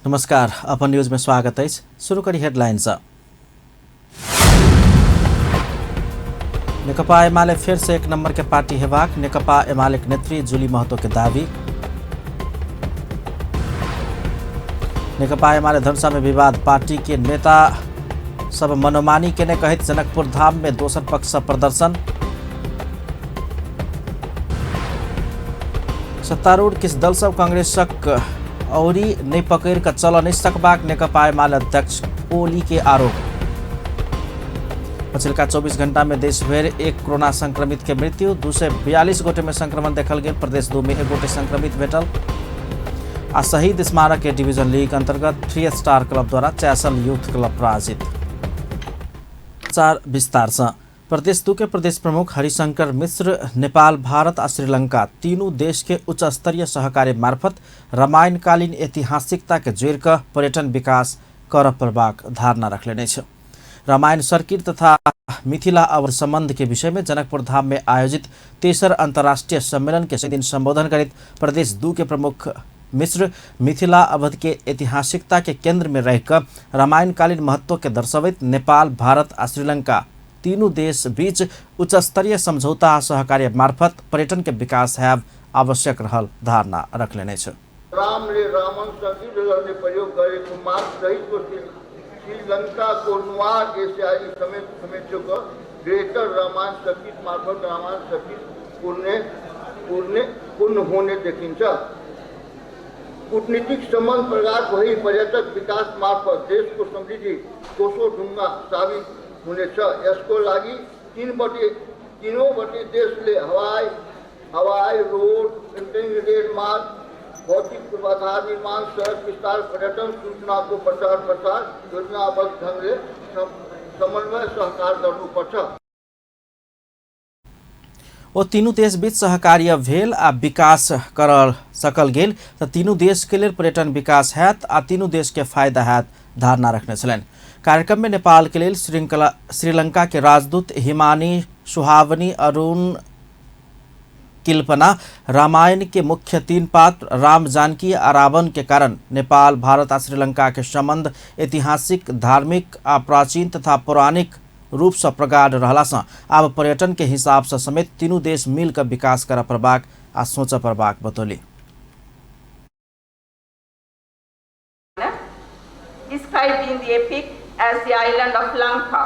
नमस्कार, अपन न्यूज में स्वागत अछि। शुरू करी हेडलाइन से। नेकपा एमाले फेर से एक नंबर के पार्टी हेबाक नेकपा एमाले के नेत्री जूली महतो के दावी। नेकपा एमाले धनुषा में विवाद, पार्टी के नेता सब मनोमानी केने कहैत जनकपुर धाम में दोसर पक्ष से प्रदर्शन। सत्तारूढ़ किस दल सब कांग्रेसक औरी नहीं पकड़ कर चल नहीं सकबाक नेकपा एमाले अध्यक्ष ओली के आरोप। पछिलका 24 घंटा में देश भरि एक कोरोना संक्रमित के मृत्यु, 242 गोटे में संक्रमण देखल गेल। प्रदेश 2 में 1 गोटे संक्रमित भेटल। आ शहीद स्मारक के डिवीजन लीग अंतर्गत 3 स्टार क्लब द्वारा चैसल यूथ क्लब पराजित। चार विस्तार से। प्रदेश 2 के प्रदेश प्रमुख हरिशंकर मिश्र नेपाल, भारत आ श्रीलंका तीनू देश के उच्च स्तरीय सहकार्य मार्फत रामायणकालीन ऐतिहासिकता के जोड़ि कऽ पर्यटन विकास करऽ पड़बाक धारणा रखलेने अछि। रामायण सर्किट तथा मिथिला अवध संबंध के विषय में जनकपुर धाम में आयोजित तेसर अंतर्राष्ट्रीय सम्मेलन के दिन संबोधन करैत प्रदेश 2 के प्रमुख मिश्र मिथिला अवध के ऐतिहासिकता के केंद्र में रहिकऽ रामायणकालीन महत्व के दर्शबैत नेपाल, भारत आ श्रीलंका तीनू देश बीच उच्च स्तरीय समझौता आ सहकार्य मार्फत पर्यटन के विकास हैब आवश्यक रहल धारणा रखलेने अछि। रामले रावणसँग युद्ध लड्ने प्रयोग गरेको मार्ग सहितको श्रीलङ्काको नुवार एसियाली समेत समेटिएको ग्रेटर रामायण सर्किट मार्फत रामायण सर्किट पूर्ण हुने देखिन्छ। कूटनीतिक सम्बन्ध प्रगाढ भई पर्यटक विकास मार्फत देशको समृद्धि कोसो ढुङ्गा साबित हुनेछ। यसको लागि तीनैपट्टि देशले हवाई, रोड, रेल मार्ग, भौतिक पूर्वाधार निर्माण, सडक विस्तार, पर्यटन सूचनाको प्रचार प्रसार योजनाबद्ध ढङ्गले समन्वय सहकार गर्नुपर्छ। ओ तीनू देश बीच सहकार्य भेल आ विकास कर सकल गेल त तीनू देश के लेल पर्यटन विकास हैत आ तीनू देश के फायदा हैत धारणा रखने छलनि। कार्यक्रम में नेपाल के लेल श्रीलंका के राजदूत हिमानी सुहावनी अरुण किल्पना रामायण के मुख्य 3 पात्र राम, जानकी आ रावण के कारण नेपाल, भारत आ श्रीलंका के संबंध ऐतिहासिक, धार्मिक आ प्राचीन तथा पौराणिक रूप से प्रगाढ़ रहला से आब पर्यटन के हिसाब से समेत तीनू देश मिल कर विकास कर पड़बाक आ सोच पड़बाक Batauli. Described in the epic as the island of Lanka.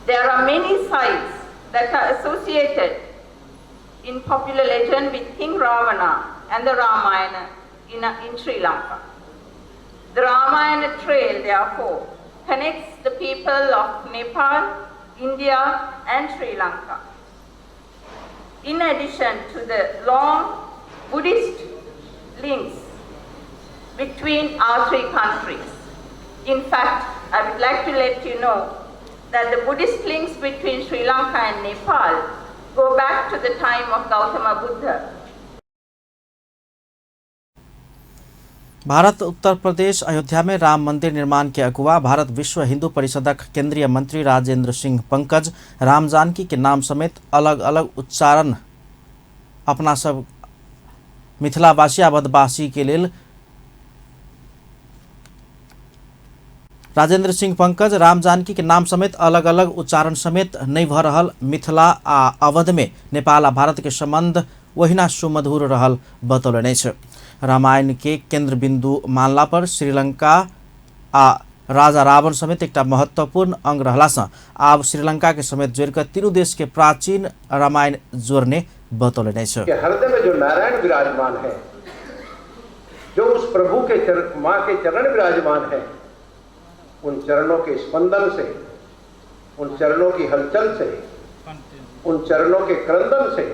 There are many sites that are associated in popular legend with King Ravana and the Ramayana in Sri Lanka. The Ramayana trail, therefore, connects the people of Nepal, India and Sri Lanka. In addition to the long Buddhist links between our three countries. In fact, I would like to let you know that the Buddhist links between Sri Lanka and Nepal go back to the time of Gautama Buddha. Bharat, Uttar Pradesh, Ayodhya में राम मंदिर निर्माण के अगुआ भारत विश्व हिंदू परिषदक केंद्रीय मंत्री राजेंद्र सिंह पंकज राम जानकी के नाम समेत अलग अलग उच्चारण अपना सब मिथिलावासी अवधवासी के लेल राजेंद्र सिंह पंकज राम जानकी के नाम समेत अलग अलग उच्चारण समेत नहीं भ रहल मिथिला आ अवध में नेपाल आ भारत के संबंध ओहिना सुमधुर रहल बतौलनि अछि। रामायण के केंद्र बिंदु मानला पर श्रीलंका आ राजा रावण समेत एकटा महत्वपूर्ण अंग रहला सँ आब श्रीलंका के समेत जोड़िकऽ तीनू देश के प्राचीन रामायण जोड़ने बतौलनि अछि। के हृदय में जो नारायण विराजमान है, जो उस प्रभु के चरण, माँ के चरण विराजमान है, उन चरणों के स्पंदन से, उन चरणों की हलचल से, उन चरणों के क्रंदन से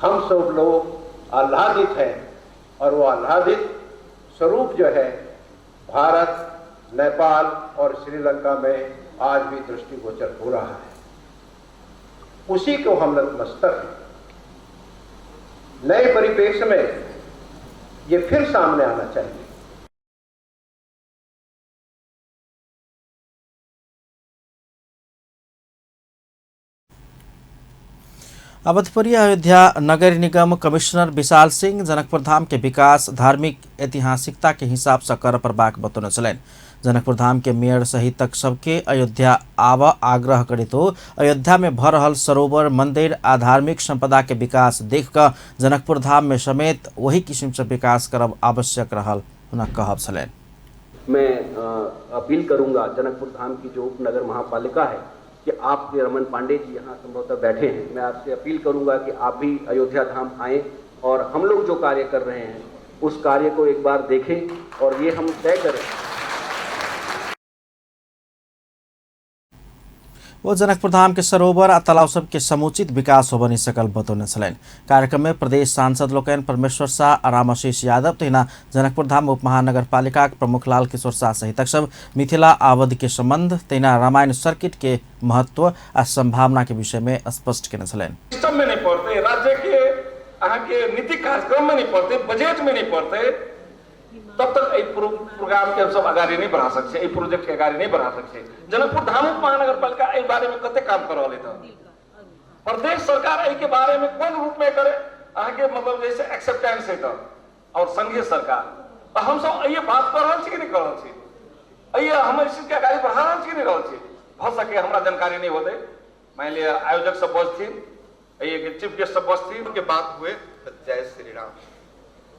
हम सब लोग आह्लादित हैं और वो आह्लादित स्वरूप जो है भारत, नेपाल और श्रीलंका में आज भी दृष्टिगोचर हो रहा है। उसी को हम नतमस्तक हैं। नए परिप्रेक्ष्य में ये फिर सामने आना चाहिए। अवधपुरी अयोध्या नगर निगम कमिश्नर विशाल सिंह जनकपुर धाम के विकास धार्मिक ऐतिहासिकता के हिसाब से कर पड़बाक बतौने छलनि। जनकपुर धाम के मेयर सहितक सबके अयोध्या आब आग्रह करितो अयोध्या में भऽ रहल सरोवर, मंदिर आ धार्मिक संपदा के विकास देख कऽ जनकपुर धाम में समेत वही किस्म से विकास करब आवश्यक रहल हुनक कहब छलनि। मैं अपील करूंगा जनकपुर धाम की जो उपनगर महापालिका है कि आपके रमन पांडे जी यहाँ संभवतः बैठे हैं, मैं आपसे अपील करूंगा कि आप भी अयोध्या धाम आएँ और हम लोग जो कार्य कर रहे हैं उस कार्य को एक बार देखें और ये हम तय करें। ओ जनकपुर धाम के सरोवर आ तालाब सबके समुचित विकास हो बनी सकल बतौने छलनि। कार्यक्रम में प्रदेश सांसद लोकनि परमेश्वर शाह आ रामाशीष यादव तहिना जनकपुर धाम उप महानगरपालिका प्रमुख लाल किशोर शाह सहितक सब मिथिला आवध के संबंध तहिना रामायण सर्किट के महत्व आ संभावना के विषय में स्पष्ट केने छलनि। सिस्टम में नहीं पड़ते, राज्य के अहाँके नीति कार्यक्रम में नहीं पड़ते, बजट में नहीं पड़ते, तब तक एहि प्रोग्राम के हमसब अगाडि नहीं बढ़ा सकै छियै, एहि प्रोजेक्ट के अगाडि नहीं बढ़ा सकै छियै। जनकपुर धाम उप महानगरपालिका एहि बारे में कते काम कर रहल है, प्रदेश सरकार एहि के बारे में कोन रूप में करे अहाँके मतलब जैसे एक्सेप्टेंस है और संघीय सरकार, तो हमसब एहि बात कर रहल छी कि नहीं कर रहल छी, एहि हम एहि चीज के अगाडि बढ़ा रहल छी कि नहीं रहल छी। भऽ सके हमरा जानकारी नहीं होते, मान लिअ आयोजक सब बजथिन, एहि चीफ गेस्ट सब बजथिन के बात हुए तो जय श्री राम,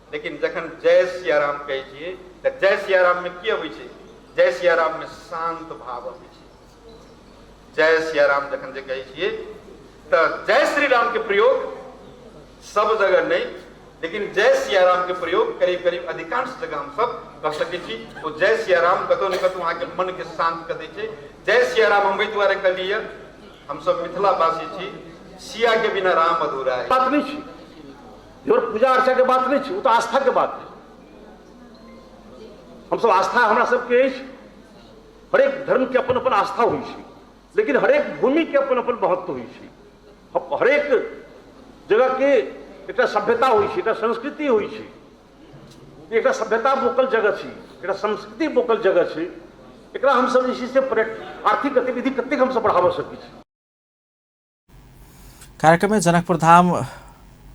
लेकिन जखन जय सियाराम कहै छियै तऽ जय सियाराम में की अबै छै, जय सियाराम में शांत भाव अबै छै। जय सियाराम जखन जे कहै छियै तऽ जय श्री राम के प्रयोग सब जगह नहीं, लेकिन जय सियाराम के प्रयोग करीब करीब अधिकांश जगह हम सब कह सकै छी। ओ जय सियाराम कतौ ने कतौ अहाँके मन के शांत कऽ दै छै। जय सियाराम हम एहि दुआरे कहलियै, हम सब मिथिलावासी छी, सिया के बिना राम अधूरा है। बात नहीं छी, और पूजा अर्चा के बात नहीं छी, वो तो आस्था के बात है। हम सब आस्था हमरा सबके अछि, हरेक धर्म के अपन अपन आस्था होइ छै, लेकिन हरेक भूमि के अपन अपन महत्व होइ छै, हरेक जगह के एकटा सभ्यता होइ छै, एकटा संस्कृति होइ छै। एकटा सभ्यता बोकल जगह छै, एकटा संस्कृति बोकल जगह छै, एकरा हमसब जे छै से आर्थिक गतिविधि कतेक हमसब बढ़ाबऽ सकै छी। कार्यक्रम में जनकपुर धाम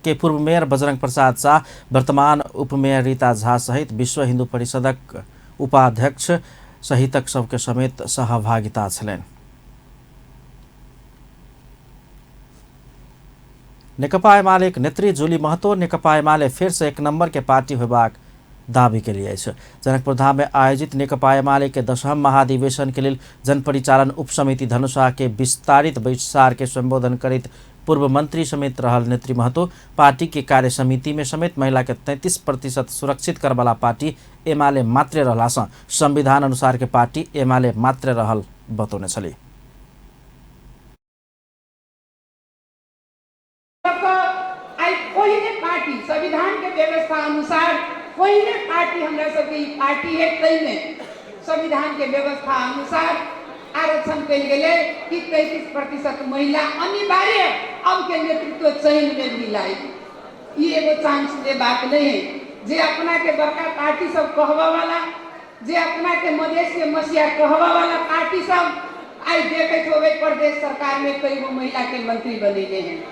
के पूर्व मेयर बजरंग प्रसाद शाह, वर्तमान उपमेयर रीता झा सहित विश्व हिंदू परिषदक उपाध्यक्ष सहितक सबके समेत सहभागिता छलनि। नेकपा एमाले नेत्री जुली महतो नेकपा एमाले फेर से एक नंबर के पार्टी होबाक दावी के लिए अछि। जनकपुर धाम में आयोजित नेकपा एमाले के 10वां महाधिवेशन के लेल जनपरिचालन उपसमिति धनुषा के विस्तारित बैसार के संबोधन करित पूर्व मंत्री समेत रहल नेत्री महतो पार्टी के कार्य समिति में समेत महिला के 33% सुरक्षित करवाला पार्टी एमाले मात्रे रहला सँ संविधान अनुसार के पार्टी एमाले मात्रे रहल बतौने छली। कोई ने पार्टी संविधान के व्यवस्था अनुसार कोई ने पार्टी हमरा सबके ई पार्टी है, तैमे संविधान के व्यवस्था अनुसार आरक्षण कयल गेलै कि 33% महिला अनिवार्य अब के नेतृत्व चयन में मिलाई। ई एगो चांस के बात नहीं है। जे अपना के बड़का पार्टी सब कहवा वाला, जे अपना के मधेश के मसीहा कहवा वाला पार्टी सब आई देखैत होबै प्रदेश सरकार में कई गो महिला के मंत्री बनेले हैं।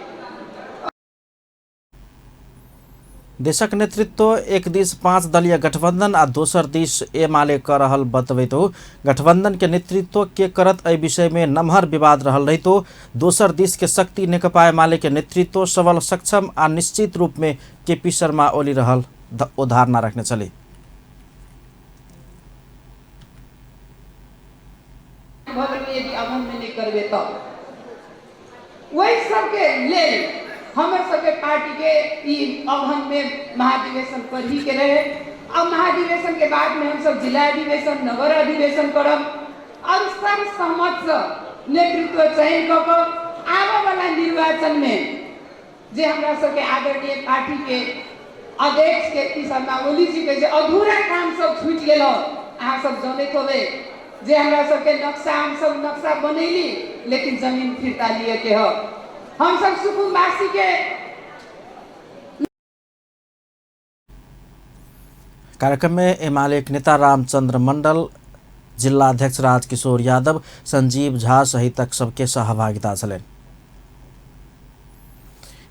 देशक नेतृत्व एक दिस 5 दलीय गठबंधन आ दोसर दिस एमाले कर रहल बतबैतो गठबंधन के नेतृत्व के करत एहि विषय में नमहर विवाद रहल रहितो दोसर दिस के शक्ति नेकपा एमाले के नेतृत्व सबल, सक्षम आ निश्चित रूप में केपी शर्मा ओली रहल ओ धारणा रखने छली। यदि अमन में नहीं करबे तो वही सबके लेल हमर सबके पार्टी के ई अगहन में महाधिवेशन कर ही के रहे। अब महाधिवेशन के बाद में हम सब जिला अधिवेशन, नगर अधिवेशन करब और सब सहमत से नेतृत्व चयन कऽ कऽ आबऽ वाला निर्वाचन में जे हमरा सबके आदरणीय पार्टी के अध्यक्ष के पी शर्मा ओली जी के जे अधूरा काम सब छूटि गेल, अहाँ सब जनैत होबै जे हमरा सबके नक्शा, हम सब नक्शा बनैली लेकिन जमीन फिर्ता लिए के हो। हम सब सुकुम्बासी के कार्यक्रम में एमाले नेता रामचंद्र मंडल, जिला अध्यक्ष राजकिशोर यादव, संजीव झा सहितक सबके सहभागिता छलनि।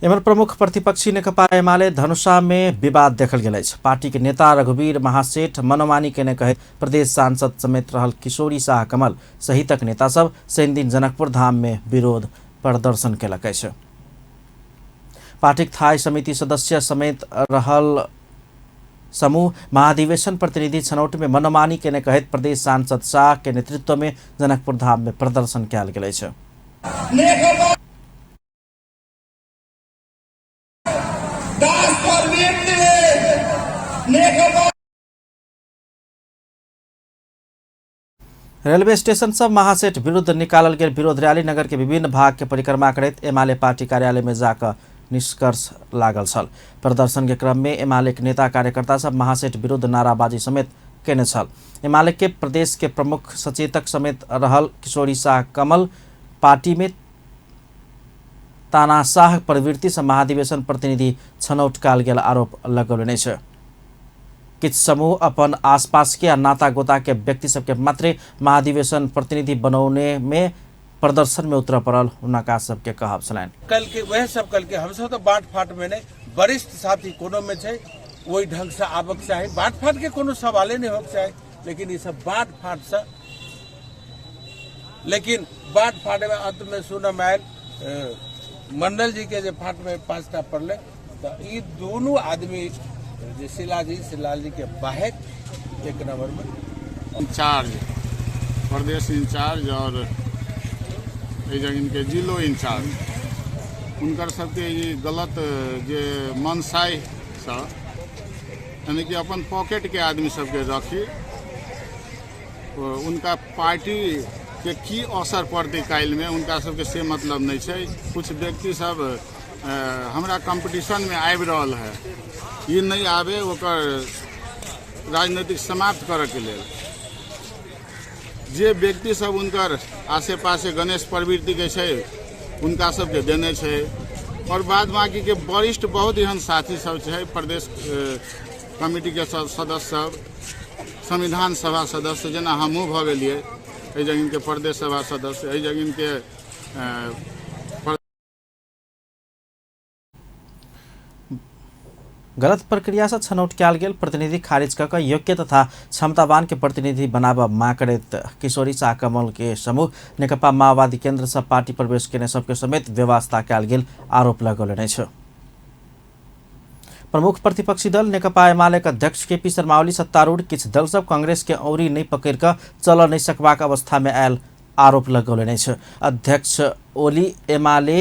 एम्हर प्रमुख प्रतिपक्षी नेकपा एमाले धनुषा में विवाद देखल गेल अछि। पार्टी के नेता रघुवीर महासेठ मनोमानी केने कहैत प्रदेश सांसद समेत रहल किशोरी शाह कमल सहितक नेता सब शनिदिन जनकपुर धाम में विरोध प्रदर्शन केलक अछि। पार्टीक थाई समिति सदस्य समेत रहल समूह महाधिवेशन प्रतिनिधि छनौट में मनोमानी केने कहैत प्रदेश सांसद शाह के नेतृत्व में जनकपुर धाम में प्रदर्शन कयल गेल अछि। रेलवे स्टेशन सब महासेठ विरुद्ध निकालल गेल विरोध रैली नगर के विभिन्न भाग के परिक्रमा करैत एमाले पार्टी कार्यालय में जाकर निष्कर्ष लागल छल। प्रदर्शन के क्रम में एमाले के नेता कार्यकर्ता सब महासेठ विरुद्ध नाराबाजी समेत केने छल। एमाले के प्रदेश के प्रमुख सचेतक समेत रहल किशोरी शाह कमल पार्टी में तानाशाह प्रवृत्ति से महाधिवेशन प्रतिनिधि छनौट कयल गेल आरोप लगौने छै। किछु समूह अपन आसपास के आ नाता गोता के व्यक्ति सबके मात्रे महाधिवेशन प्रतिनिधि बनौने में प्रदर्शन में उतर पड़ल हुनका सबके कहब छलनि। कल के वह सब कल के हमसब तो बाँट फाट में नहीं, वरिष्ठ साथी कोनो में छै ओहि ढंग से आबक चाही, बाँट फाट के कोनो सवाले नहीं होक चाही, लेकिन ई सब बाँट फाट से लेकिन बाँट फाट में अंत में सुनम आयल मंडल जी के जे फाट में 5टा पड़ले तो ई दोनों आदमी जे शिलाजी शिलाल जी के बाहेक एक नंबर में इंचार्ज, प्रदेश इंचार्ज और इनके जिलो इंचार्ज, उनकर सबके ये गलत जे मनसाय से यानी कि अपन पॉकेट के आदमी सबके रखी उनका पार्टी के की असर पड़तै काल्हि में उनका सबके से मतलब नहीं है। कुछ व्यक्ति सब हमरा कंपटीशन में आबि रहल है, ये नहीं आबे ओकर राजनीतिक समाप्त करे के लेल जे व्यक्ति सब उनकर आसे पासे गणेश प्रवृत्ति के छै उनका सबके देने छै। और बाद बाकी के वरिष्ठ बहुत एहन साथी सब छै, प्रदेश कमिटी के सदस्य सब, संविधान सभा सदस्य जेना हमहूँ भऽ गेलियै एहि जगह के प्रदेश सभा सदस्य, एहि जगह के गलत प्रक्रिया से छनौट कयल गेल प्रतिनिधि खारिज कऽ योग्य तथा क्षमतावान के प्रतिनिधि बनाबऽ मांग करैत किशोरी शाह कमल के समूह नेकपा माओवादी केंद्र से पार्टी प्रवेश केने सबके समेत व्यवस्था कयल गेल आरोप लगौलनि अछि। प्रमुख प्रतिपक्षी दल नेकपा एमाले के अध्यक्ष केपी शर्मा ओली सत्तारूढ़ किछु दल सब कांग्रेस के औरी नहीं पकड़ कऽ चल नहीं सकबाक अवस्था में आयल आरोप लगौलनि अछि। अध्यक्ष ओली एमाले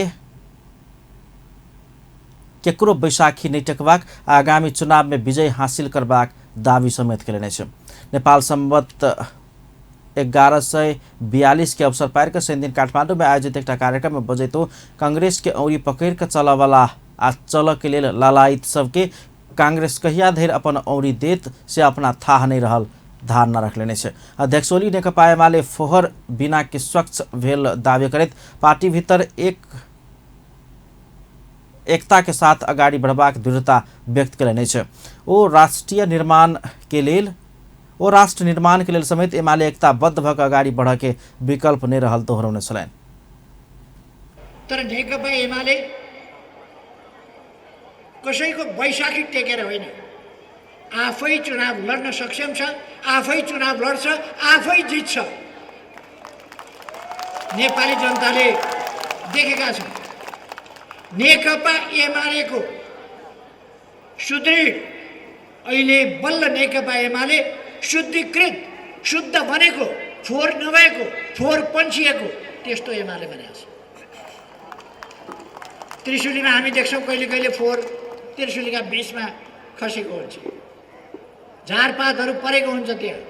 केकरो बैसाखी नहीं टेकबाक आगामी चुनाव में विजय हासिल करबाक दावी समेत केलनि अछि। नेपाल संवत 1142 के अवसर पारि कऽ शनिदिन काठमाडौँ में आयोजित एकटा कार्यक्रम में बजैतो कांग्रेस के औरी पकड़ कऽ चलऽवला आ चलऽ के लेल लालायित सबके कांग्रेस कहिया धरि अपन औरी देत से अपना थाह नहीं रहल धारणा रखलेने छै। अध्यक्ष ओली नेकपा एमाले फोहर बिना के स्वच्छ भेल दावी करैत पार्टी भीतर एकता के साथ अगाडि बढ़बाक दृढ़ता व्यक्त केलनि अछि। ओ राष्ट्र निर्माण के लेल समेत एमाले एकताबद्ध भऽ कऽ अगाडि बढ़ऽ के विकल्प नहि रहल दोहरौने छलनि। तर नेकपा एमाले कसैको बैसाखी टेकेर होइन, आफै चुनाव लड्न सक्षम छ, आफै चुनाव लड्छ, आफै जित्छ। नेपाली जनताले देखेका छन्। नेकपा एमालेको सुदृढ अहिले बल्ल नेकपा एमाले शुद्धिकृत शुद्ध बनेको, फोहोर नभएको, फोहोर पन्छिएको त्यस्तो एमाले बनेको छ। त्रिशुलीमा हामी देख्छौँ कहिले कहिले फोहोर त्रिशुलीका बिचमा खसेको हुन्छ, झारपातहरू परेको हुन्छ त्यहाँ,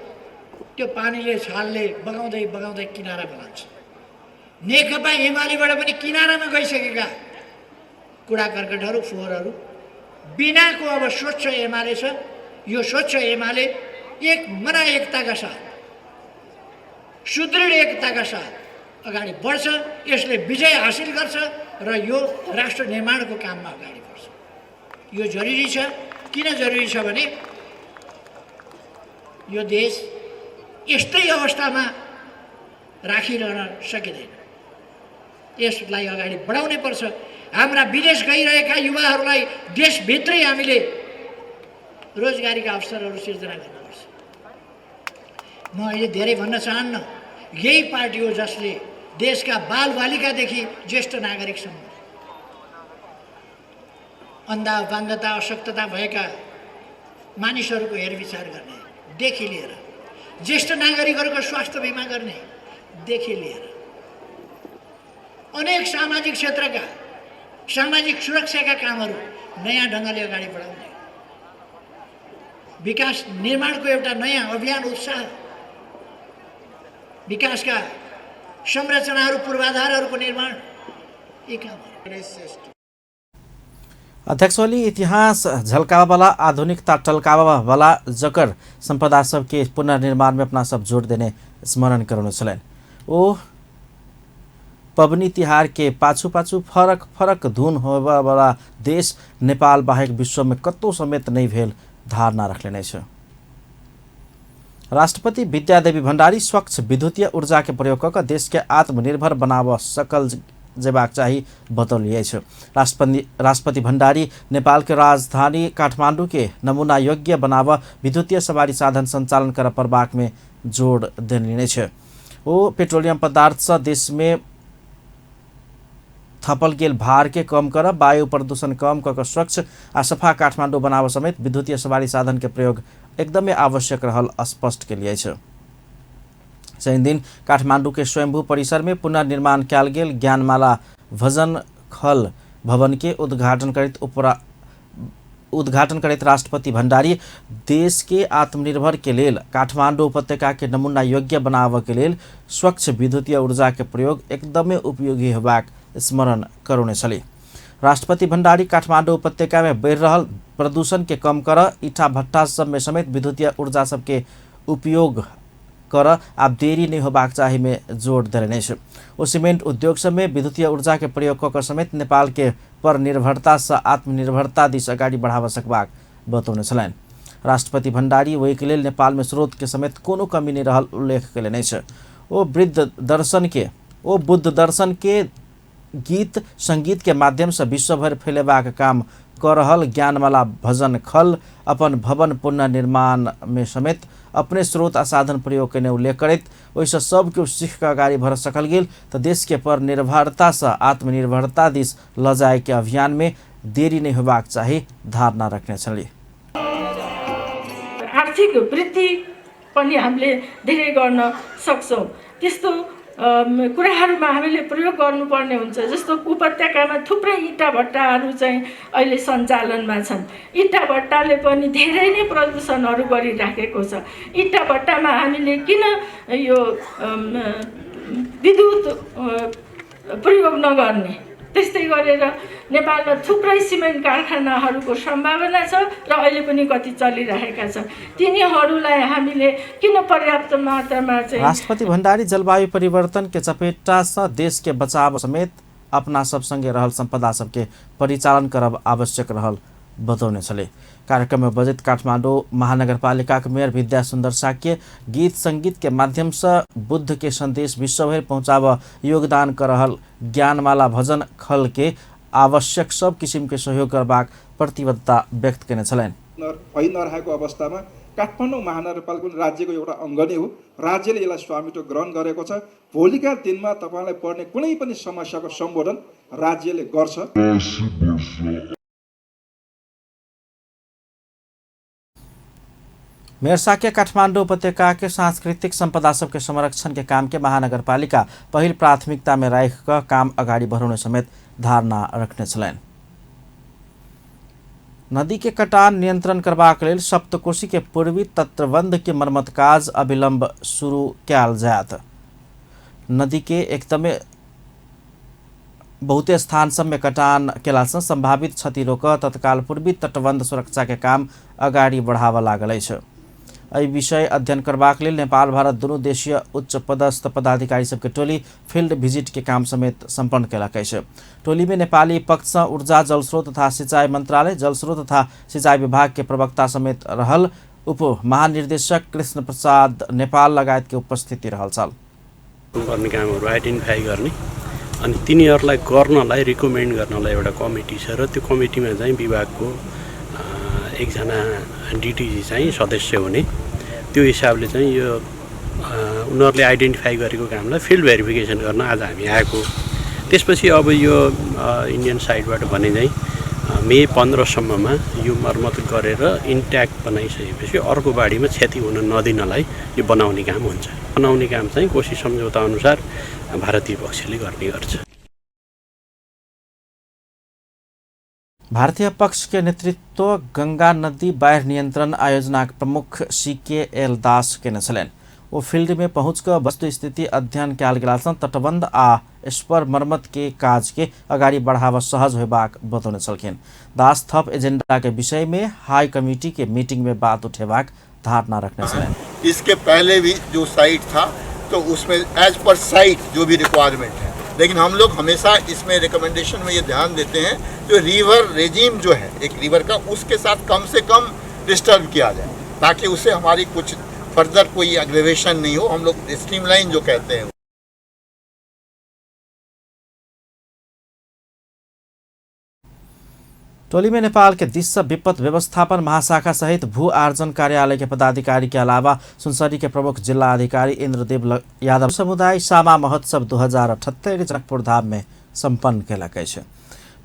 त्यो पानीले छालले बगाउँदै बगाउँदै किनारामा लान्छ। नेकपा एमालेबाट पनि किनारामा गइसकेका कुडा कर्कटहरू फोहोरहरू बिनाको अब स्वच्छ एमाले छ। यो स्वच्छ एमाले एक मना एकताका साथ, सुदृढ एकताका साथ अगाडि बढ्छ, यसले विजय हासिल गर्छ र यो राष्ट्र निर्माणको काममा अगाडि बढ्छ। यो जरुरी छ। किन जरुरी छ भने यो देश यस्तै अवस्थामा राखिरहन सकिँदैन। यसलाई अगाडि बढाउनै पर्छ। हाम्रा विदेश गइरहेका युवाहरूलाई देशभित्रै हामीले रोजगारीका अवसरहरू सिर्जना गर्नुपर्छ। म अहिले धेरै भन्न चाहन्न। यही पार्टी हो जसले देशका बालबालिकादेखि ज्येष्ठ नागरिकसम्म अन्धा अपाङ्गता अशक्तता भएका मानिसहरूको हेरविचार गर्नेदेखि लिएर ज्येष्ठ नागरिकहरूको स्वास्थ्य बिमा गर्नेदेखि लिएर अनेक सामाजिक क्षेत्रका सामाजिक सुरक्षाका कामहरू नयाँ ढङ्गले अगाडि बढाउने, विकास निर्माणको एउटा नयाँ अभियान उत्साह, विकासका संरचनाहरू पूर्वाधारहरूको निर्माण, यी कामहरू। अध्यक्ष ओली इतिहास झलकावाला आधुनिकता टलकावाला जकर संपदा सबके पुनर्निर्माण में अपना सब जोड़ देने स्मरण करौने छलनि। ओ पबनी तिहार के पाछू पाछू फरक फरक धुन होबयवला देश नेपाल बाहेक विश्व में कतौ समेत नहीं भेल धारणा रखलेने अछि। राष्ट्रपति विद्यादेवी भण्डारी स्वच्छ विद्युतीय ऊर्जा के प्रयोग कऽ देश के आत्मनिर्भर बनाबऽ सकल जेबाक चाही बतौली अछि। राष्ट्रपति भण्डारी नेपाल के राजधानी काठमाडौँ के नमूना योग्य बनाबऽ विद्युतीय सवारी साधन संचालन करऽ पड़बाक में जोड़ देने अछि। ओ पेट्रोलियम पदार्थ से देश में थपल गेल भार के कम कर वायु प्रदूषण कम कऽ स्वच्छ आ सफा काठमाडौँ बनाबऽ समेत विद्युतीय सवारी साधन के प्रयोग एकदमै आवश्यक रहल स्पष्ट केली अछि। शनिदिन काठमाडौँ के स्वयंभू परिसर में पुनर्निर्माण कयल गेल ज्ञानमाला भजन खल भवन के उद्घाटन करैत राष्ट्रपति भण्डारी देश के आत्मनिर्भर के लेल काठमाडौँ उपत्यका के नमूना योग्य बनाबऽ के लेल स्वच्छ विद्युतीय ऊर्जा के प्रयोग एकदमै उपयोगी होबाक स्मरण करौने छली। राष्ट्रपति भण्डारी काठमाडौँ उपत्यका में बढ़ि रहल प्रदूषण के कम कर ईटा भट्टा सब में समेत विद्युतीय ऊर्जा सबके उपयोग कर आब देरी नहीं होबाक चाही में जोड़ देने अछि। ओ सीमेंट उद्योग सब में विद्युतीय ऊर्जा के प्रयोग कऽ समेत नेपाल के पर निर्भरता से आत्मनिर्भरता दिस अगाडि बढ़ाबऽ सकबाक बतौने छलनि। राष्ट्रपति भण्डारी ओहिके लेल नेपाल में स्रोत के समेत कोनो कमी नहीं रहल उल्लेख कयलनि अछि। ओ बुद्ध दर्शन के गीत संगीत के माध्यम से विश्वभरि फैलेबाक काम कऽ रहल ज्ञानमाला भजन खल अपन भवन पुनर्निर्माण में समेत अपने स्रोत आ साधन प्रयोग कयने उल्लेख करैत ओहिसँ सब केओ सीख कऽ अगाडि बढ़ सकल गेल तऽ देश के पर निर्भरता से आत्मनिर्भरता दिस लऽ जाय के अभियान में देरी नहीं होबाक चाही धारणा रखने छली। आर्थिक वृद्धि पनि हामीले धेरै गर्न सक्छौँ। त्यस्तो कुराहरूमा हामीले प्रयोग गर्नुपर्ने हुन्छ। जस्तो उपत्यकामा थुप्रै इँटा भट्टाहरू चाहिँ अहिले सञ्चालनमा छन्। इँटा भट्टाले पनि धेरै नै प्रदूषणहरू गरिराखेको छ। इँटा भट्टामा हामीले किन यो विद्युत प्रयोग नगर्ने? त्यस्तै गरेर नेपालमा थुप्रै सिमेन्ट कारखानाहरूको सम्भावना छ र अहिले पनि कति चलिरहेका छन्। तिनीहरूलाई हामीले किन पर्याप्त मात्रामा चाहिँ राष्ट्रपति भण्डारी जलवायु परिवर्तन के चपेटा से देश के बचाव समेत अपना सब संगे रहल संपदा सबके परिचालन करब आवश्यक रहल बतौने छले। कार्यक्रम में बजैत काठमाडौँ महानगरपालिका के मेयर विद्या सुन्दर साक्य गीत संगीत के माध्यम से बुद्ध के संदेश विश्वभरि पहुँचाब योगदान कर रहल ज्ञानमाला भजन खल के आवश्यक सब किसिम के सहयोग करबाक प्रतिबद्धता व्यक्त केने छलनि। भइ नरहेको अवस्थामा काठमाडौँ महानगरपालिका राज्यको एउटा अङ्ग नै हो। राज्यले यसलाई स्वामित्व ग्रहण गरेको छ। भोलिका दिनमा तपाईँलाई पर्ने कुनै पनि समस्याको सम्बोधन राज्यले गर्छ। मेयर साक्य काठमाडौँ उपत्यका के सांस्कृतिक संपदा सबके संरक्षण के काम के महानगरपालिका पहिल प्राथमिकता में राखि कऽ काम अगाडि बढ़ाउने समेत धारणा रखने छलनि। नदी के कटान नियंत्रण करबाक लेल सप्तकोशी के पूर्वी तटबंध के मरम्मत काज अविलंब शुरू कयल जायत। नदी के एकदमै बहुते स्थान सब में कटान केलासँ संभावित क्षति रोक तत्काल पूर्वी तटबंध सुरक्षा के काम अगाडि बढ़ाबऽ लागल अछि। एहि विषय अध्ययन करबाक लेल नेपाल भारत दुनू देशीय उच्च पदस्थ पदाधिकारी सबके टोली फील्ड विजिट के काम समेत सम्पन्न केलक अछि। टोली में नेपाली पक्षसँ ऊर्जा जलस्रोत तथा सिंचाई मंत्रालय जलस्रोत तथा सिंचाई विभाग के प्रवक्ता समेत रहल उप महानिर्देशक कृष्ण प्रसाद नेपाल लगायत के उपस्थिति रहल छल। गर्ने कामहरू आइडेन्टिफाई गर्ने अनि तिनीहरूलाई गर्नलाई रिकमेन्ड गर्नलाई एउटा कमिटी छ र त्यो कमिटीमा चाहिँ विभागको एकजना डिटिजी चाहिँ सदस्य हुने। त्यो हिसाबले चाहिँ यो उनीहरूले आइडेन्टिफाई गरेको कामलाई फिल्ड भेरिफिकेसन गर्न आज हामी आएको। त्यसपछि अब यो इन्डियन साइडबाट भने चाहिँ मे 15 सम्ममा यो मर्मत गरेर इन्ट्याक्ट बनाइसकेपछि अर्को बाढीमा क्षति हुन नदिनलाई यो बनाउने काम हुन्छ। बनाउने काम चाहिँ कोशी सम्झौता अनुसार भारतीय पक्षले गर्ने गर्छ। भारतीय पक्ष के नेतृत्व गंगा नदी बाढ़ नियंत्रण आयोजना के प्रमुख CKL दास केने छलनि। ओ फील्ड में पहुँच कऽ वस्तु स्थिति अध्ययन कयल गेल छल। तटबंध आ स्पर मरम्मत के काज के अगाडि बढ़ाव सहज होबाक बतौने छलखिन। दास थप एजेंडा के विषय में हाई कमिटी के मीटिंग में बात उठेबाक धारणा रखने छलनि। इसके पहले भी जो साइट था तो उसमें एज पर साइट जो भी रिक्वायरमेंट है, लेकिन हम लोग हमेशा इसमें रिकमेंडेशन में ये ध्यान देते हैं जो रिवर रेजिम जो है एक रिवर का, उसके साथ कम से कम डिस्टर्ब किया जाए ताकि उससे हमारी कुछ फर्दर कोई एग्रेवेशन नहीं हो। हम लोग स्ट्रीमलाइन जो कहते हैं। टोली में नेपाल के दिस से विपद व्यवस्थापन महाशाखा सहित भू आर्जन कार्यालय के पदाधिकारी के अलावा सुनसरी के प्रमुख जिला अधिकारी इंद्रदेव यादव समुदाय सामा महोत्सव 2078 जनकपुर धाम में सम्पन्न केलक अछि।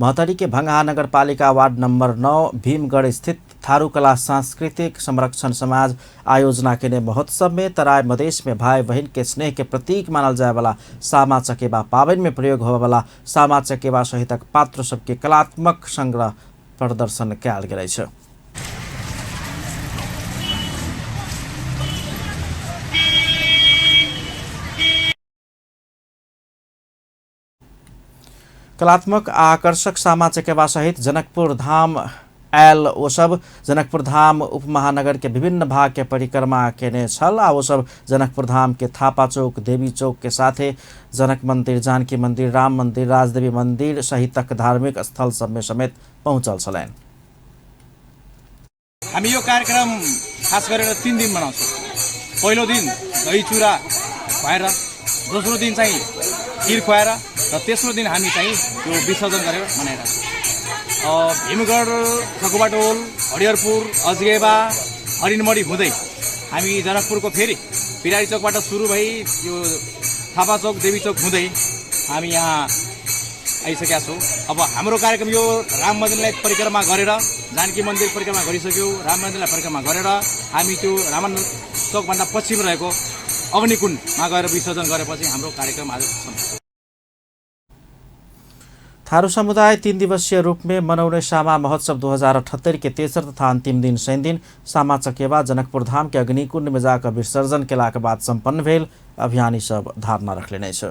महोत्तरी के भंगहा नगरपालिका वार्ड नंबर 9 भीमगढ़ स्थित थारू कला सांस्कृतिक संरक्षण समाज आयोजना केने महोत्सव में तराई मधेश में भाई बहन के स्नेह के प्रतीक मानल जाए वाला सामा चकेबा पावन में प्रयोग होवे वाला सामा चकेबा सहितक पात्र सबके कलात्मक संग्रह प्रदर्शन कयल गेल अछि। कलात्मक आकर्षक सामा चकेबा सहित जनकपुर धाम आयल ओ सब जनकपुर धाम उपमहानगर के विभिन्न भाग के परिक्रमा केने छल आ ओ सब जनकपुर धाम के थापा चौक, देवी चौक के साथे जनक मंदिर, जानकी मंदिर, राम मंदिर, राजदेवी मंदिर सहितक धार्मिक स्थल सब में समेत पहुँचल छलनि। हामी यो कार्यक्रम खास गरेर 3 दिन मनाउँछौँ। पहिलो दिन दही चुरा खुवाएर, दोस्रो दिन चाहिँ खिर खुवाएर र तेस्रो दिन हामी चाहिँ यो विसर्जन गरेर मनाइरहेको छौँ। भीमगढ, ठकुवाटोल, हरिहरपुर, अजगेबा, हरिणमढी हुँदै हामी जनकपुरको फेरि बिरारी चौकबाट सुरु भई यो थापा चौक, देवी चौक हुँदै हामी यहाँ आइसकेका छौँ। अब हाम्रो कार्यक्रम यो राम मन्दिरलाई परिक्रमा गरेर, जानकी मन्दिर परिक्रमा गरिसक्यौँ, राम मन्दिरलाई परिक्रमा गरेर हामी त्यो राम चौकभन्दा पश्चिम रहेको अग्निकुण्डमा गएर विसर्जन गरेपछि हाम्रो कार्यक्रम आज समाप्त। थारू समुदाय 3 दिवसीय रूप में मनाउने सामा महोत्सव 2078 के तेसर तथा अंतिम दिन शनिदिन सामा चकेबा जनकपुर धाम के अग्निकुंड में जाकर विसर्जन केलाक बाद सम्पन्न भेल अभियानी सब धारणा रखलेने अछि।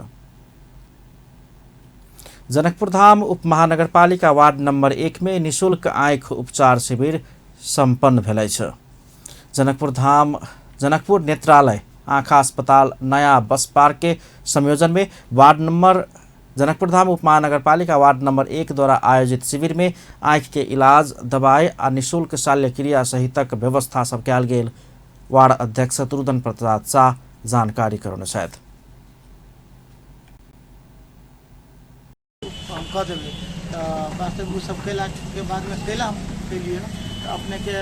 जनकपुर धाम उपमहानगरपालिका वार्ड नंबर 1 में निःशुल्क आँखि उपचार शिविर सम्पन्न भेल अछि। जनकपुर धाम जनकपुर नेत्रालय आँखा अस्पताल नया बस पार्क के संयोजन में वार्ड नंबर जनकपुर धाम उपमहानगरपालिका वार्ड नंबर 1 द्वारा आयोजित शिविर में आँखि के इलाज, दवाई आ निःशुल्क शल्यक्रिया सहितक व्यवस्था सब कयल गेल वार्ड अध्यक्ष शत्रुघ्न प्रसाद शाह जानकारी करौने छथि। हम कह देबै तऽ वास्तविक ओ सब कयलाके बादमे कैला हम कयलियै तऽ अपनेके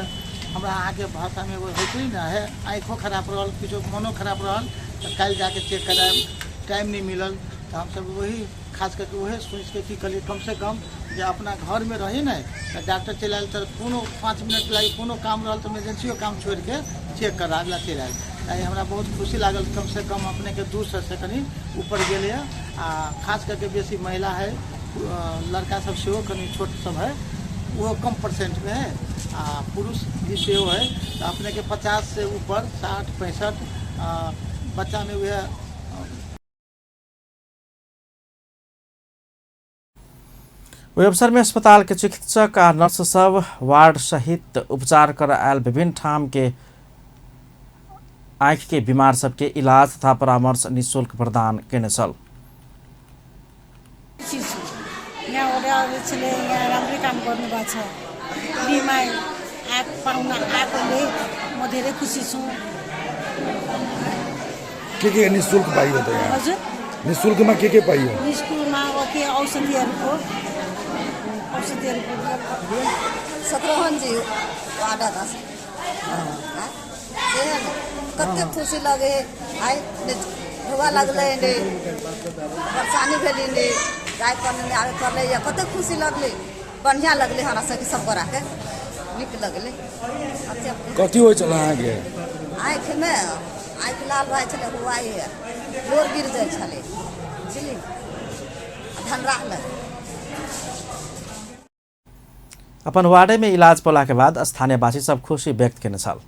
हमरा अहाँके भाषामे एगो होइ छै ने, हे आँखिओ खराब रहल, किछो मनो खराब रहल तऽ काल्हि जाके चेक करायब, टाइम नहि मिलल तऽ हमसब वही खास करके वही सोचिके की कहलियै कमसँ कम जे अपना घरमे रही ने तऽ डॉक्टर चलि आयल तऽ कोनो 5 मिनट लागि कोनो काम रहल तऽ इमरजेंसियो काम छोड़िके चेक कराबै लए चलि आयल। आइ हमरा बहुत खुशी लागल, कमसँ कम अपनेके 200 से कनि ऊपर गेलैए आ खास करके बेसी महिला है, लड़का सब सेहो कनि छोट सब है वो कम परसेंटमे है आ पुरुष भी सेहो है तऽ अपनेके 50 से ऊपर 60 65 बच्चामे वएह। ओहि अवसर में अस्पताल के चिकित्सक आ नर्स सब वार्ड सहित उपचार कर आयल विभिन्न ठाम के आँखि के बीमार सबके इलाज तथा परामर्श निःशुल्क प्रदान केने छल। यहाँ वडा अध्यक्षले यहाँ राम्रै काम गर्नुभएको छ। फ्रीमा आँख पाउन आएकोले म धेरै खुसी छु। के के निःशुल्क पाइयो त यहाँ? हजुर, निःशुल्कमा के पाइयो? निःशुल्कमा अब के औषधिहरूको शत्रुघ्न जी वार्ड 10 से है ने कते खुशी लगे आइ धुआ लगलै ने परेशानी भेली ने गाय पर नहि आबे पड़लै या कते खुशी लगलै, बढ़िया लगलै हमरा सबके, सब गोराके नीक लगलै। कथी होइ छल अहाँके? आँखिमे आँखि लाल भए छलै, हुआ गोर गिर जाइ छलै, बुझली, धनराह लग। अपन वार्डे में इलाज पौला के बाद स्थानीयवासी सब खुशी व्यक्त केने छल।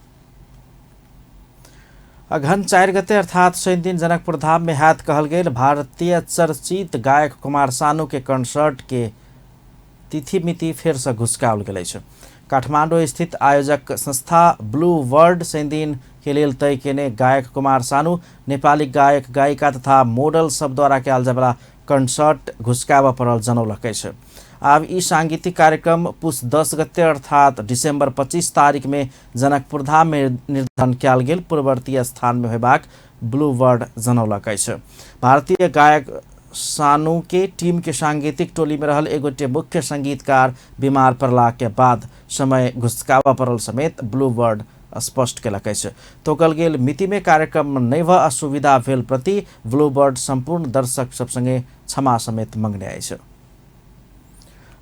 अघन 4 गते अर्थात शनि दिन जनकपुर धाम में हैत कहल गेल भारतीय चर्चित गायक कुमार सानू के कंसर्ट के तिथि मिति फेर से घुसकाओल गेल अछि। काठमांडू स्थित आयोजक संस्था ब्लू वर्ल्ड शनि दिन के लेल तय केने गायक कुमार सानू नेपाली गायक गायिका तथा मॉडल सब द्वारा कयल जायवला कंसर्ट घुसकाबऽ पड़ल जनौलक अछि। आब ई सांगीतिक कार्यक्रम पुस 10 गते अर्थात डिसेम्बर 25 तारीख में जनकपुर धाम में निर्धारण कयल गेल पूर्ववर्ती स्थान में होयबाक ब्लू वर्ल्ड जनौलक अछि। भारतीय गायक सानू के टीम के सांगीतिक टोली में रहल एगोटे मुख्य संगीतकार बीमार पड़ला के बाद समय घुसकाबऽ पड़ल समेत ब्लू वर्ल्ड स्पष्ट केलक अछि। तोकल गेल मिति में कार्यक्रम नहि भऽ असुविधा भेल प्रति ब्लू बर्ड सम्पूर्ण दर्शक सब संगे क्षमा समेत मंगने अछि।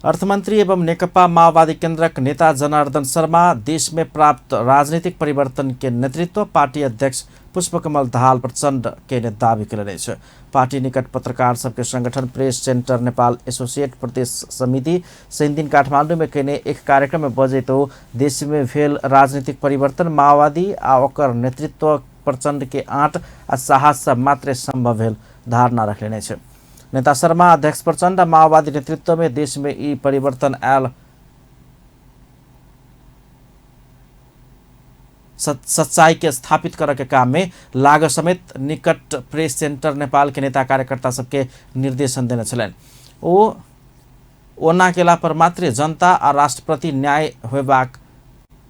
अर्थमंत्री एवं नेकपा माओवादी केंद्रक नेता जनार्दन शर्मा देश में प्राप्त राजनीतिक परिवर्तन के नेतृत्व पार्टी अध्यक्ष पुष्पकमल दाहाल प्रचण्ड के ने दावी केलनि अछि। पार्टी निकट पत्रकार सबके संगठन प्रेस सेंटर नेपाल एसोसिएट प्रदेश समिति शनि दिन काठमांडू में केने एक कार्यक्रम में बजैत ओ देश में भेल राजनीतिक परिवर्तन माओवादी आ ओकर नेतृत्व प्रचण्ड के आँट आ साहस से मात्रे संभव भेल धारणा रखलेने अछि। नेता शर्मा अध्यक्ष प्रचण्ड आ माओवादी नेतृत्व में देश में ई परिवर्तन आयल सच्चाई के स्थापित करऽ के काम में लाग समेत निकट प्रेस सेंटर नेपाल के नेता कार्यकर्ता सबके निर्देशन देने छलनि। ओ ओना केला पर मात्रे जनता आ राष्ट्रप्रति न्याय होयबाक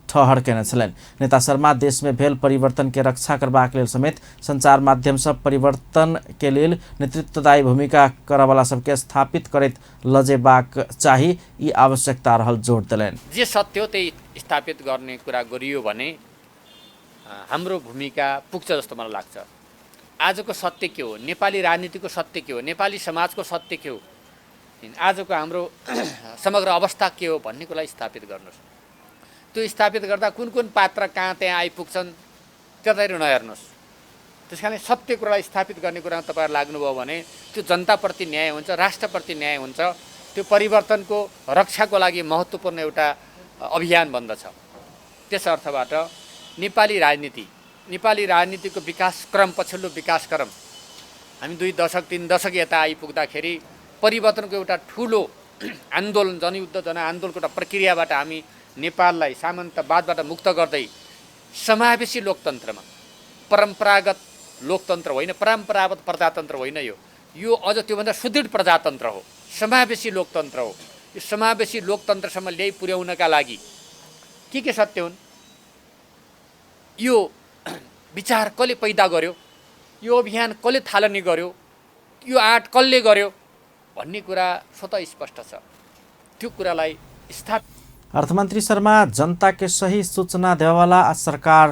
ठहर केने छलनि। नेता शर्मा देश में भेल परिवर्तन के रक्षा करबाक लेल समेत संचार माध्यम सब परिवर्तन के लेल नेतृत्वदायी भूमिका करऽवला सबके स्थापित करैत लजेबाक चाही ई आवश्यकता रहल जोड़ देलनि। जे सत्य हो त्यही स्थापित गर्ने कुरा गरियो भने हाम्रो भूमिका पुग्छ जस्तो मलाई लाग्छ। आजको सत्य के हो? नेपाली राजनीतिको सत्य के हो? नेपाली समाजको सत्य के हो? आजको हाम्रो समग्र अवस्था के हो भन्ने कुरालाई स्थापित गर्नुहोस्। त्यो स्थापित गर्दा कुन कुन पात्र कहाँ त्यहाँ आइपुग्छन् त्यतातिर नहेर्नुहोस्। त्यस कारण सत्य कुरालाई स्थापित गर्ने कुरामा तपाईँहरू लाग्नुभयो भने त्यो जनताप्रति न्याय हुन्छ, राष्ट्रप्रति न्याय हुन्छ, त्यो परिवर्तनको रक्षाको लागि महत्त्वपूर्ण एउटा अभियान बन्दछ। त्यस अर्थबाट नेपाली राजनीति, नेपाली राजनीतिको विकासक्रम, पछिल्लो विकासक्रम हामी 2 दशक 3 दशक यता आइपुग्दाखेरि परिवर्तनको एउटा ठुलो आन्दोलन, जनयुद्ध जनआन्दोलनको एउटा प्रक्रियाबाट हामी नेपाललाई सामन्तवादबाट मुक्त गर्दै समावेशी लोकतन्त्रमा, परम्परागत लोकतन्त्र होइन, परम्परागत प्रजातन्त्र होइन, यो अझ त्योभन्दा सुदृढ प्रजातन्त्र हो, समावेशी लोकतन्त्र हो। यो समावेशी लोकतन्त्रसम्म ल्याइ पुर्याउनका लागि के सत्य हुन्? यो विचार कसले पैदा गर्यो? यो अभियान कसले थालनी गर्यो? यो आँट कसले गर्यो भन्ने कुरा स्वतः स्पष्ट छ। त्यो कुरालाई स्थापित अर्थमंत्री शर्मा जनता के सही सूचना देवाला आ सरकार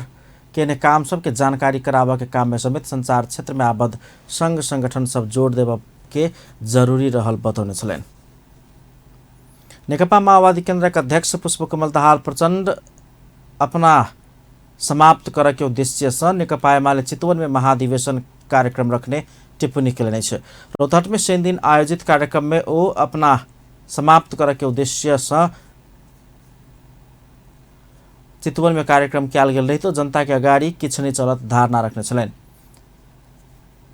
के ने काम सबके जानकारी कराबऽ के काम में समेत संचार क्षेत्र में आबद्ध संघ संगठन सब जोड़ देबऽ के जरूरी रहल बतौने छलनि। नेकपा माओवादी केंद्रक अध्यक्ष पुष्पकमल दाहाल प्रचण्ड अपना समाप्त करऽ के उद्देश्य से नेकपा एमाले चितवन में महाधिवेशन कार्यक्रम रखने टिप्पणी केलनि अछि। रौतहट में शनि दिन आयोजित कार्यक्रम में ओ अपना समाप्त करऽ के उद्देश्य से चितवन में कार्यक्रम कयल गेल रहितो जनता के अगाडि किछु नहि चलत धारणा रखने छलनि।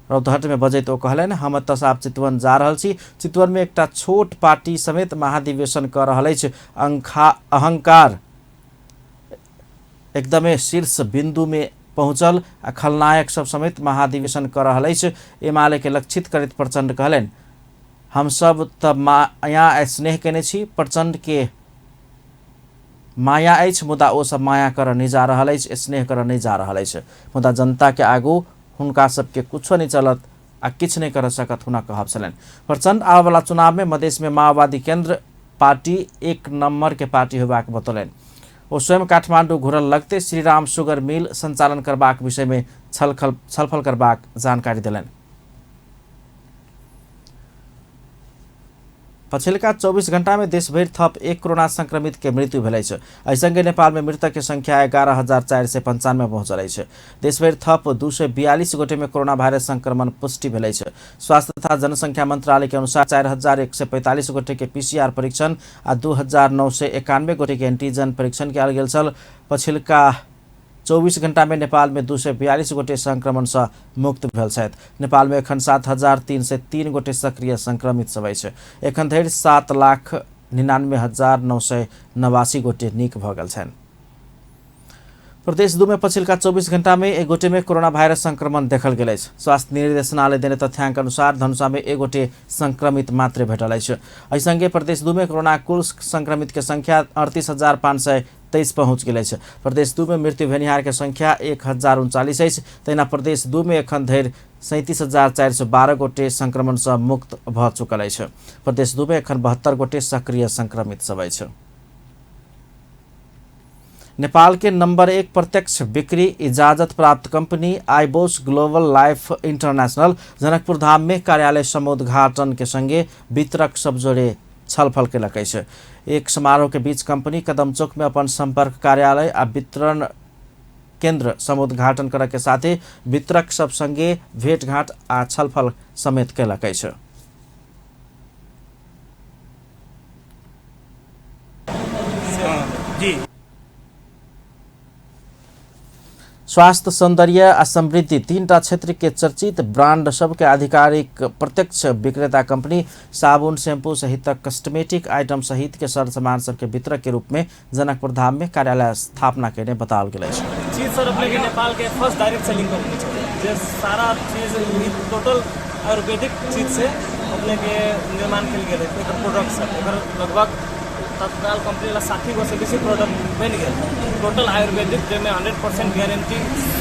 रौतहट में बजैत ओ कहलनि, हम एतऽ आब चितवन जा रहल छी, चितवन में एकटा छोट पार्टी समेत महाधिवेशन कऽ रहल अछि। अहंकार एकदमै शीर्ष बिन्दु में पहुँचल आ खलनायक सब समेत महाधिवेशन कऽ रहल अछि। एमाले के लक्षित करैत प्रचण्ड कहलनि, हम सब तऽ माया स्नेह केने छी, प्रचण्ड के माया अछि, मुदा ओ सब माया करऽ नहि जा रहल अछि, स्नेह करऽ नहि जा रहल अछि, मुदा जनता के आगू हुनका सबके कुछो नहि चलत आ किछु नहि कर सकत हुनक कहब छलनि। प्रचण्ड आबयवला चुनाव में मधेश में माओवादी केंद्र पार्टी 1 नंबर के पार्टी होबाक बतौलनि। ओ स्वयं काठमांडू घुरल लगते श्रीराम शुगर मिल संचालन करबाक विषय में छलफल करबाक जानकारी देलनि। पछिलका 24 घंटा में देशभरि थप 1 कोरोना संक्रमित के मृत्यु भेल अछि। एहि संगे नेपाल में मृतक के संख्या 11,495 पहुंचल अछि। देशभरि थप 242 गोटे में कोरोना वायरस संक्रमण पुष्टि भेल अछि। स्वास्थ्य तथा जनसंख्या मंत्रालय के अनुसार 4,145 गोटे के पीसीआर परीक्षण आ 2,991 गोटे के एंटीजन परीक्षण कयल गेल छल। पछिलका 24 घंटा में नेपाल में 242 गोटे संक्रमण से मुक्त भेल छथि। नेपाल में एखन 7,303 गोटे सक्रिय संक्रमित सब अछि। एखन धरि 7,99,989 गोटे नीक भऽ गेल छनि। प्रदेश 2 में पछिलका 24 घंटा में 1 गोटे में कोरोना वायरस संक्रमण देखल गेल अछि। स्वास्थ्य निर्देशनालय देने तथ्यांक अनुसार धनुषा में 1 गोटे संक्रमित मात्रे भेटल अछि। एहि संगे प्रदेश 2 में कोरोना कुल संक्रमित के संख्या 38,523 पहुँच गेल अछि। प्रदेश 2 में मृत्यु भेनिहार के संख्या 1,039 अछि। तहिना प्रदेश 2 में एखन धरि 37,412 गोटे संक्रमण से मुक्त भऽ चुकल अछि। प्रदेश 2 में एखन 72 गोटे सक्रिय संक्रमित सब अछि। नेपाल के नंबर 1 प्रत्यक्ष बिक्री इजाजत प्राप्त company Eibos global life international Janakpur Dham में कार्यालय समुद्घाटन के संगे वितरक सब जोड़े छलफल केलक अछि। एक समारोह के बीच कंपनी कदम चौक में अपन संपर्क कार्यालय आ वितरण केंद्र समुद्घाटन करे के साथे वितरक सब संगे भेंटघाट आ छलफल समेत केलक अछि। जी स्वास्थ्य, सौंदर्य आ समृद्धि 3टा क्षेत्र के चर्चित ब्रांड सबके आधिकारिक प्रत्यक्ष विक्रेता कंपनी साबुन, शैम्पू सहित कॉस्मेटिक आइटम सहित के सर सामान सबके वितरक के रूप में जनकपुर धाम में कार्यालय स्थापना केने बताओल गेल अछि। चीज सर अपने के नेपाल के फर्स्ट डायरेक्ट सेलिंग कंपनी छै, जे सारा चीज टोटल आयुर्वेदिक चीज से अपने के निर्माण कयल गेल है। एकर प्रोडक्ट सब एकर लगभग तत्काल कंपनी ला 60 गो से बेसी प्रोडक्ट बनि गेल। टोटल आयुर्वेदिक जाहिमे 100% गारंटी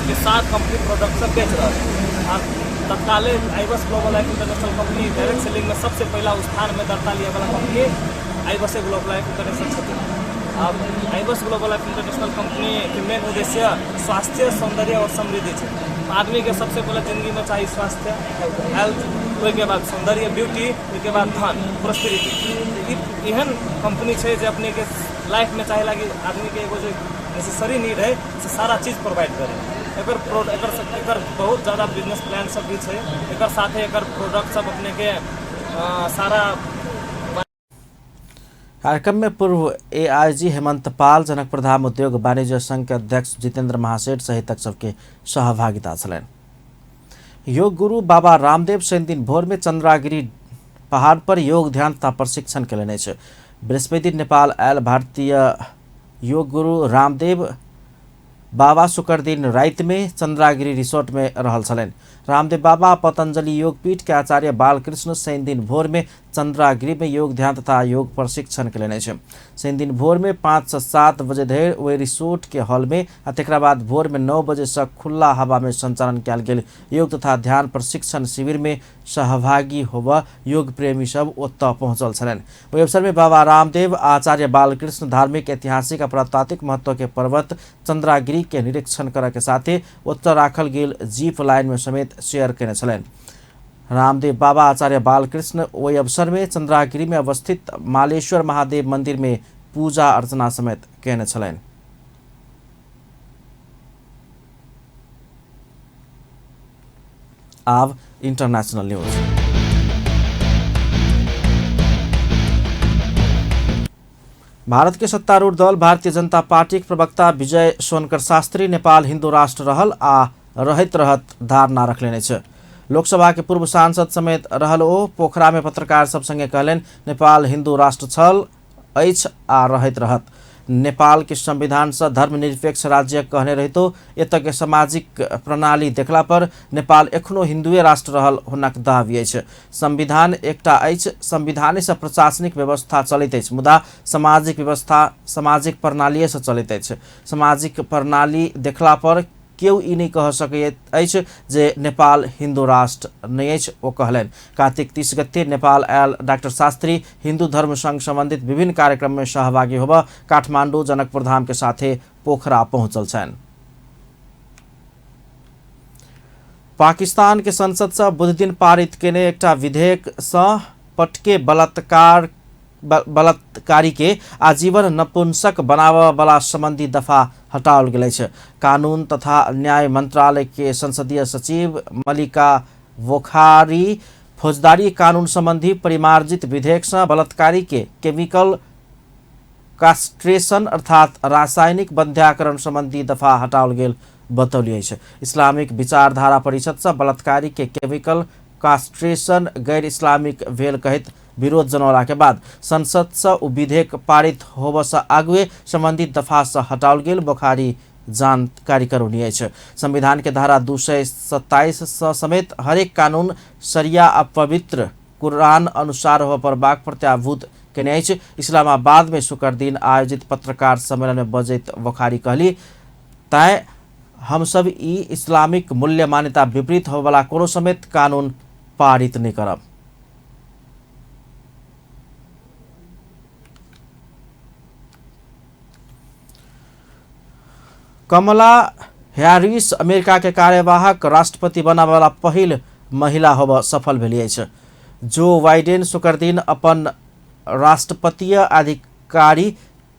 के साथ कंपनी प्रोडक्ट सब बेच रहा है। आ तत्काले Eibos global life international company direct selling में सबसे पहला स्थान में दर्ता लिए वाला कंपनी आइबस ग्लोबल लाइफ इंटरनेशनल छथिन। आब Eibos global life international company के मेन उद्देश्य स्वास्थ्य, सौंदर्य और समृद्धि है। आदमी के सबसे पहले जिंदगी में चाहिए स्वास्थ्य, हेल्थ, ओहिके बाद सौंदर्य, ब्यूटी, ओहिके बाद धन, प्रोस्पेरिटी। एहन कंपनी है जे अपने के लाइफ में चाहे लागी आदमी के एगो जो नेसेसरी नीड है से सारा चीज़ प्रोवाइड करे। एकर एकर बहुत ज़्यादा बिजनेस प्लान सब भी है। एकर साथे एकर प्रोडक्ट सब अपने के सारा। कार्यक्रम में पूर्व एआईजी हेमंत पाल, जनकपुर धाम उद्योग वाणिज्य संघ के अध्यक्ष जितेंद्र महासेठ सहित सबके सहभागिता छलनि। योग गुरु बाबा रामदेव शनिदिन भोर में चंद्रागिरी पहाड़ पर योग ध्यान तथा प्रशिक्षण केलनि अछि। बृहस्पति नेपाल आयल भारतीय योग गुरु रामदेव बाबा शुक्र दिन राति में चंद्रागिरी रिसोर्ट में रहल छलनि। रामदेव बाबा पतंजलि योगपीठ के आचार्य बालकृष्ण शनिदिन भोर में चंद्रागिरी में योग ध्यान तथा योग प्रशिक्षण केलनि अछि। शनिदिन भोर में 5 से 7 बजे धरि ओहि रिसोर्ट के हॉल में आ तकरा बाद भोर में 9 बजे से खुला हवा में संचालन कयल गेल योग तथा ध्यान प्रशिक्षण शिविर में सहभागी होबऽ योग प्रेमी सब ओतऽ पहुँचल छलनि। ओहि अवसर में बाबा रामदेव आचार्य बालकृष्ण धार्मिक, ऐतिहासिक आ पुरातात्विक महत्व के पर्वत चंद्रागिरी के निरीक्षण करऽ के साथे ओतऽ राखल गेल जीप लाइन में समेत शेयर केने छलनि। रामदेव बाबा आचार्य बालकृष्ण ओहि अवसर में चंद्रागिरी में अवस्थित मालेश्वर महादेव मंदिर में पूजा अर्चना समेत केने छलनि। आब इंटरनेशनल न्यूज। भारत के सत्तारूढ़ दल भारतीय जनता पार्टी के प्रवक्ता विजय सोनकर शास्त्री नेपाल हिंदू राष्ट्र रहल आ रहैत रहत धारणा रखलेने अछि। लोकसभा के पूर्व सांसद समेत रहल ओ पोखरा में पत्रकार सब संगे कहलनि नेपाल हिंदू राष्ट्र छल, अछि आ रहैत रहत। नेपाल के संविधान से धर्मनिरपेक्ष राज्य कहने रहितो एतय के सामाजिक प्रणाली देखला पर नेपाल एखनो हिंदुए राष्ट्र रहल हुनक दावी अछि। संविधान एकटा अछि, संविधाने से प्रशासनिक व्यवस्था चलैत अछि, मुदा सामाजिक व्यवस्था सामाजिक प्रणालीए से चलैत अछि। सामाजिक प्रणाली देखला पर केओ ई नहि कह सकैत अछि जे नेपाल हिन्दू राष्ट्र नहि अछि, ओ कहलनि। कार्तिक 30 गते नेपाल आयल डाक्टर शास्त्री हिन्दू धर्म संग संबंधित विभिन्न कार्यक्रम में सहभागी होबऽ काठमांडू जनकपुर धाम के साथे पोखरा पहुंचल छनि। पाकिस्तान के संसद से बुधदिन पारित केने एकटा विधेयक से पटके बलात्कारी के आजीवन नपुंसक बनाबऽ वाला संबंधी दफा हटाओल गेल अछि। कानून तथा न्याय मंत्रालय के संसदीय सचिव मलिका बोखारी फौजदारी कानून संबंधी परिमार्जित विधेयक से बलात्कारी के केमिकल कास्ट्रेशन अर्थात रासायनिक बंध्याकरण संबंधी दफा हटाओल गेल बतौली अछि। इस्लामिक विचारधारा परिषद से बलात्कारी के केमिकल कास्ट्रेशन गैर इस्लामिक भेल कहैत विरोध जनौला के बाद संसद से उ विधेयक पारित होबऽ से आगुए संबंधित दफा से हटाओल गेल बोखारी जानकारी करौनी अछि। संविधान के धारा 227 समेत हरेक कानून शरिया आ पवित्र कुरान अनुसार होबऽ पड़बाक प्रत्याभूत केने अछि। इस्लामाबाद में शुक्र दिन आयोजित पत्रकार सम्मेलन में बजैत बोखारी कहली, तैं हमसब ई इस्लामिक मूल्य मान्यता विपरीत होबऽवला कोनो समेत कानून पारित नहि करब। कमला हैरिस अमेरिका के कार्यवाहक राष्ट्रपति बनबऽवला पहिल महिला होबऽ सफल भेली अछि। जो बाइडेन शुक्रदिन अपन राष्ट्रपतीय अधिकारी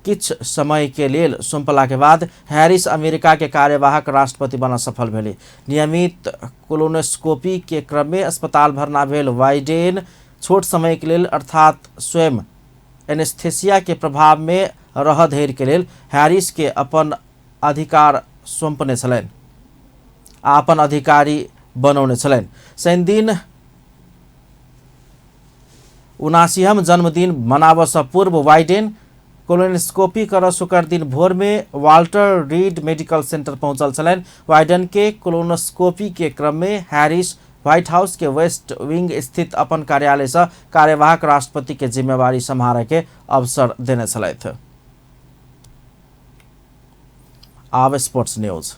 किछ समय के लेल सौंपला के बाद हैरिस अमेरिका के कार्यवाहक राष्ट्रपति बन सफल भेली। नियमित कोलोनोस्कोपी के क्रम में अस्पताल भर्ना भेल बाइडेन छोट समय के लेल अर्थात स्वयं एनेस्थेसिया के प्रभाव में रह धैर्य के लेल हैरिस के अपन अधिकार सौंपने छलनि आ अपन अधिकारी बनौने छलनि। शनिदिन 79वां जन्मदिन मनाबऽसँ पूर्व बाइडेन कोलोनोस्कोपी कर शुक्र दिन भोर में वाल्टर रीड मेडिकल सेंटर पहुंचल छलनि। बाइडेन के कोलोनोस्कोपी के क्रम में हैरिस व्हाइट हाउस के वेस्ट विंग स्थित अपन कार्यालय से कार्यवाहक राष्ट्रपति के जिम्मेवारी सम्हारे के अवसर देने छलथि। आब स्पोर्ट्स न्यूज।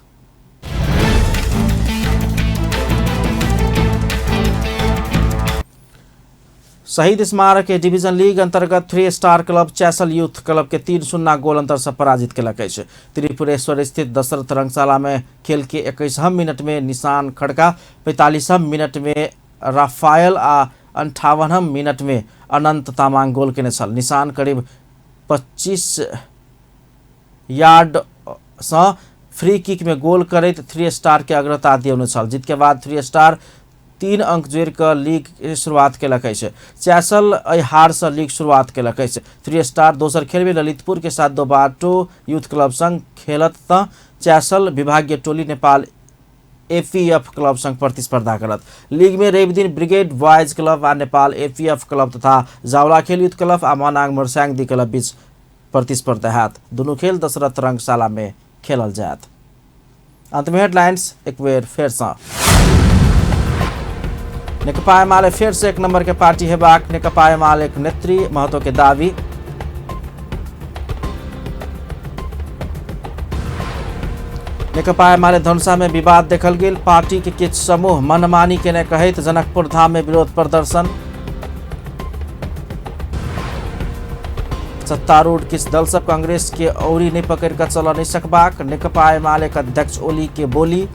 शहीद स्मारक के डिवीजन लीग अंतर्गत 3 star club Chyasal youth club के 3-0 गोल अंतर से पराजित केलक अछि। त्रिपुरेश्वर स्थित दशरथ रंगशाला में खेल के 21 मिनट में निशान खड़का, 45 मिनट में राफायल आ 58 मिनट में अनंत तामाङ गोल केने छल। निशान करीब 25 यार्ड से फ्री किक में गोल करैत 3 स्टार के अग्रता दियौने छल। जीत के बाद 3 स्टार 3 अंक जोड़ि कऽ लीग शुरुआत केलक अछि। चैसल एहि हार से लीग शुरुआत केलक अछि। 3 स्टार दोसर खेल में ललितपुर के साथ दोबाटो यूथ क्लब संग खेलत तऽ चैसल विभागीय टोली नेपाल एपीएफ क्लब संग प्रतिस्पर्धा करत। लीग में रवि दिन ब्रिगेड बॉयज क्लब आ नेपाल एपीएफ क्लब तथा जावलाखेल यूथ क्लब आ मनाङ मर्स्याङदी क्लब बीच प्रतिस्पर्धा हैत। दुनू खेल दशरथ रंगशाला में खेलल जायत। अंत में हेडलाइंस एक बेर फेरसँ। नेकपा एमाले फेर से 1 नंबर के पार्टी हेबाक नेकपा एमाले के नेत्री महतो के दावी। नेकपा एमाले धनुषा में विवाद देखल गेल, पार्टी के किछु समूह मनमानी केने कहैत जनकपुर धाम में विरोध प्रदर्शन। सत्तारूढ़ किछु दल सब कांग्रेस के औरी नहीं पकड़ कर चल नहीं सकबाक नेकपा एमाले के अध्यक्ष ओली के बोली।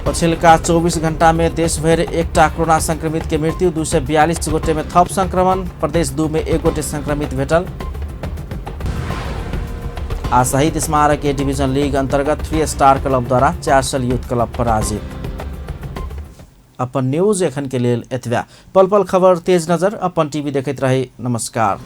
पछिलका 24 घंटा में देशभरि एकटा कोरोना संक्रमित के मृत्यु, 242 गोटे में थप संक्रमण, प्रदेश 2 में 1 गोटे संक्रमित भेटल। आ शहीद स्मारक ए डिवीजन लीग अंतर्गत 3 स्टार क्लब द्वारा चैसल यूथ क्लब पराजित। अपन न्यूज एखन के लेल एतबे। पल पल खबर तेज नजर अपन टीवी देखैत रही। नमस्कार।